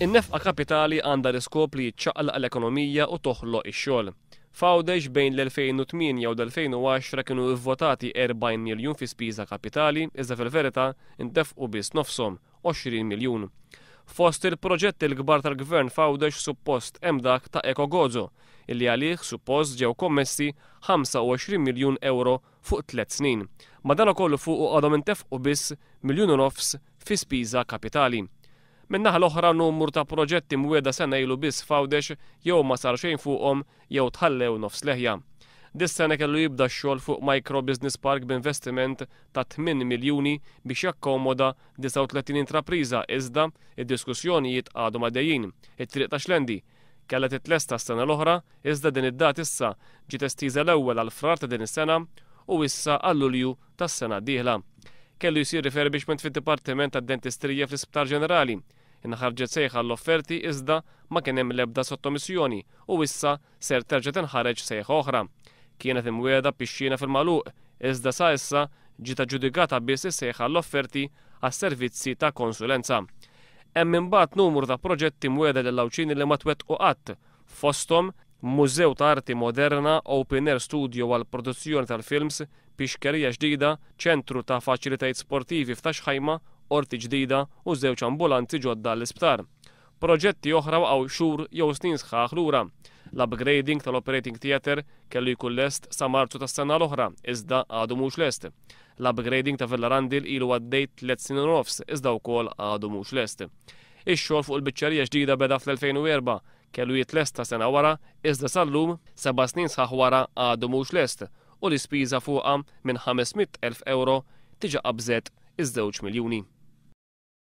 In-nefqa kapitali għandha l-iskop li ċċaqlaq l-ekonomija u toħloq ix-xogħol. F'Għawdex bejn l-2008 u l-2010 kienu vvotati 40 miljun fi spiża kapitali, iżda fil-verità ntefqu biss nofshom, 20 miljun. Fost il-proġetti l-kbar tal-Gvern f'Għawdex suppost hemm dak ta' Eko Gozo, illi għalih suppost ġew kommessi 25 miljun ewro fuq 3 snin. Madankollu fuqu għadhom intefqu biss 1.5 miljun fi spiża kapitali. Min-naħa l-oħra, numru ta' proġetti mwiegħda sena ilu biss f'Għawdex jew ma sar xejn fuqhom jew tħallew nofs leħja. Dis-sena kellu jibda x-xogħol fuq Micro Business Park b'investiment ta' 8 miljuni biex jakkomoda 39 intrapriża, iżda id-diskussjonijiet għadhom għaddejjin. It-triq ta' Xlendi kellha titlesta s-sena l-oħra, iżda din id-data issa ġiet estiża l-ewwel għal Frar ta' din is-sena u issa għal Lulju tas-sena d-dieħla. Kellu jsir refurbishment fid-Dipartiment tad-Dentistrija fl-Isptar Ġenerali. Inħarġet sejħa l-offerti, iżda ma kien hemm l-ebda sottomissjoni u issa ser terġa' tinħareġ sejħa oħra. Kienet imwiegħda pixxina fil-Magħluq, iżda sa issa ġiet aġġudikata biss is-sejħa l-offerti għas-servizzi ta' konsulenza. Hemm imbagħad numru ta' proġetti mwiegħda lill-Għawdxin li ma twettqu qatt, fosthom Mużew ta' Arti Moderna, Open Air Studio għal produzzjoni tal-films, pixkerija ġdida, ċentru ta' faċilitajiet sportivi f'Ta' Xħajma, qorti ġdida u żewġ ambulanzi ġodda l-isptar. Proġetti oħra waqgħu xhur jew snin sħaħ lura. L-upgrading tal-Operating Theatre kellu jkun lest sa Marzu tas-sena l-oħra, iżda għadu mhux lest. L-upgrading ta' Villa Randil ilu għaddej 3 snin u nofs, iżda wkoll għadu mhux lest. Ix-xogħol fuq il-biċċerija ġdida beda fl-2004, kellu jitlesta sena wara, iżda sal-lum, 7 snin sħaħ wara, għadu mhux lest u l-ispiża fuqha minn 500,000 euro diġà qabżet iż-2 miljuni.